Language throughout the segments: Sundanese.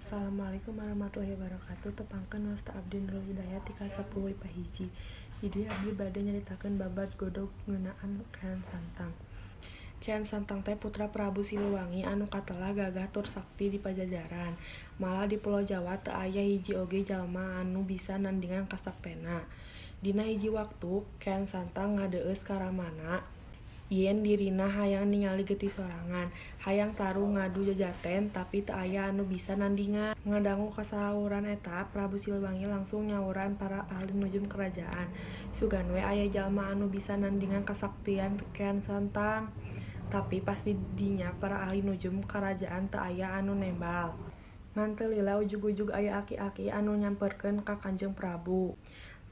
Assalamualaikum warahmatullahi wabarakatuh. Tepangkeun, wasta abdi Nurul Hidayat ti kelas 10 IPA 1. Di dieu abdi bade nyaritakeun babad godog ngeunaan Kian Santang. Kian Santang teh putra Prabu Siliwangi anu katelah gagah tur sakti di Pajajaran. Malah di Pulo Jawa teu aya hiji oge jalma anu bisa nandingan kasaktena. Dina hiji waktu Kian Santang ngadeueus ka ramana yen dirina hayang ningali getih sorangan, hayang tarung ngadu jajaten tapi teu aya anu bisa nandingan. Ngadangu kasauran eta, Prabu Siliwangi langsung nyauran para ahli nujum kerajaan, sugan we aya jalma anu bisa nandingan kasaktian Kian Santang. Tapi pas di dinya para ahli nujum karajaan teu aya anu nembal. Ngan teu lila ujug-ujug aya aki-aki anu nyamperkeun ka Kanjeng Prabu.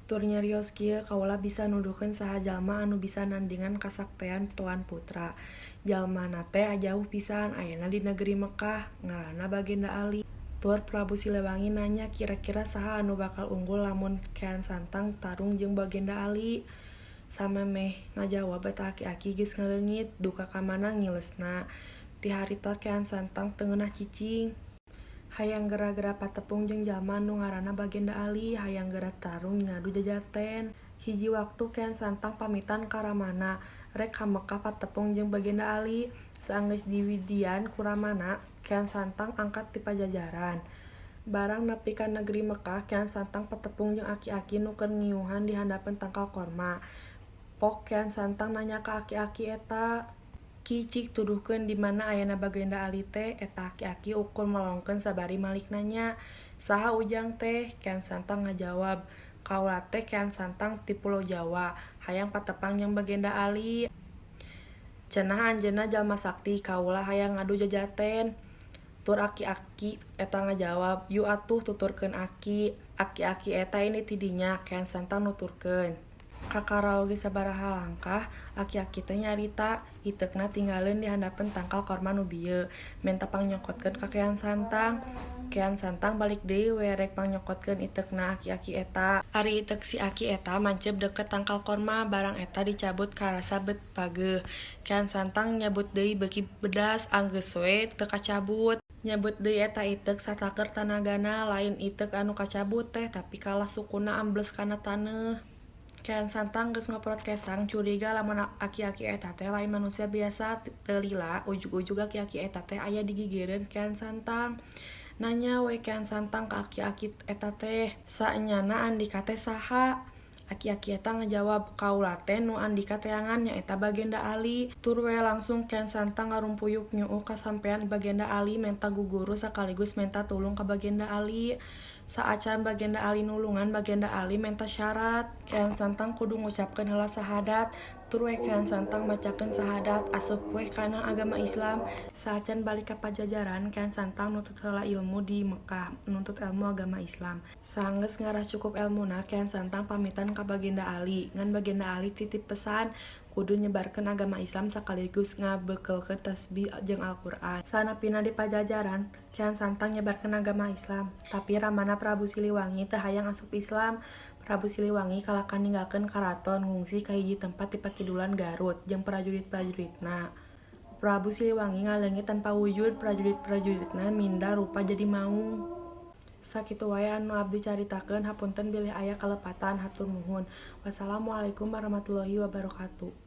Tur nyarios kieu, "Kaula bisa nuduhkeun saha jalma anu bisa nandingan kasaktean Tuan Putra. Jalmana teh jauh pisan, ayana di negeri Mekkah, ngaranna Bagenda Ali." Tur Prabu Siliwangi nanya kira-kira saha anu bakal unggul lamun Kian Santang tarung jeung Bagenda Ali. Samemeh ngajawab eta aki-aki geus ngaleungit, duka ka mana ngilesna. Ti harita Kian Santang teu ngeunah cicing. Hayang gera-gera patepung jeung jalma anu ngaranna Bagenda Ali, hayang gera tarung ngadu jajaten. Hiji waktu Kian Santang pamitan ka ramana, rek ka Mekkah patepung jeung Bagenda Ali. Saenggeus diwidian ku ramana, Kian Santang angkat ti Pajajaran. Barang nepi ka negeri Mekkah, Kian Santang patepung jeung aki-aki nu keur ngiuhan di handapeun tangkal korma. Pok Kian Santang nanya ka aki-aki eta, "Ki, cik tuduhkeun di mana ayana Bagenda Ali teh?" Eta aki-aki ukur melongkeun sabari malik nanya, "Saha ujang teh?" Kian Santang ngajawab, "Kaula teh Kian Santang ti Pulo Jawa, hayang patepang jeung Bagenda Ali. Cenah anjeunna jalma sakti, kaula hayang ngadu jajaten." Tur aki-aki eta ngajawab, "Yu atuh tuturkeun aki." "Aki-aki eta ini ti dinya," Kian Santang nuturkeun. Kakara oge sabaraha langkah, aki-aki teh nyarita, iteukna tinggaleun di handapeun tangkal korma nu bieu, menta pangnyokotkeun ka Kian Santang. Kian Santang balik deui we rek pangnyokokeun iteukna aki-aki eta. Ari iteuk si aki eta manceup deukeut tangkal korma, barang eta dicabut karasa bet pageuh. Kian Santang nyabut deui beuki bedas, anggeus we teu kacabut. Nyabut deui eta iteuk sataker tanagana, lain iteuk anu kacabut teh, tapi kalah sukuna ambles kana taneuh. Kian Santang geus ngoprot kesang, curiga lamun aki-aki eta teh lain manusia biasa. Teu lila ujug-ujug aki-aki eta teh aya di gigireun Kian Santang. Nanya we Kian Santang ka aki-aki eta teh, "Saenyana andika teh saha?" Aki-aki eta ngajawab, "Kaula teh nu andika teangan, nyaeta Bagenda Ali." Tur we langsung Kian Santang ngarumpuyuk nyuuh ka sampean Bagenda Ali, menta guguru sakaligus menta tulung ka Bagenda Ali. Saacan Bagenda Ali nulungan, Bagenda Ali menta syarat. Kian Santang kudu ngucapkeun heula sahadat. Tur we Kian Santang macakeun sahadat, asup we kana agama Islam. Saacan balik ka Pajajaran, Kian Santang nuntut heula ilmu di Mekkah, nuntut ilmu agama Islam. Saenggeus ngarah cukup elmuna, Kian Santang pamitan ka Bagenda Ali. Ngan Bagenda Ali titip pesan, kudu nyebarkeun agama Islam sakaligus ngabeukeulkeun tasbih jeung Alquran. Sanepina di Pajajaran, Kian Santang nyebarkeun agama Islam. Tapi ramana Prabu Siliwangi teu hayang asup Islam. Prabu Siliwangi kalahka ninggalkeun karaton, ngungsi ka hiji tempat di pakidulan Garut jeung prajurit-prajuritna. Prabu Siliwangi ngaleungit tanpa wujud, prajurit-prajuritna minda rupa jadi maung. Sakitu wae anu abdi caritakeun, hapunten bilih aya kalepatan, hatur nuhun. Wassalamualaikum warahmatullahi wabarakatuh.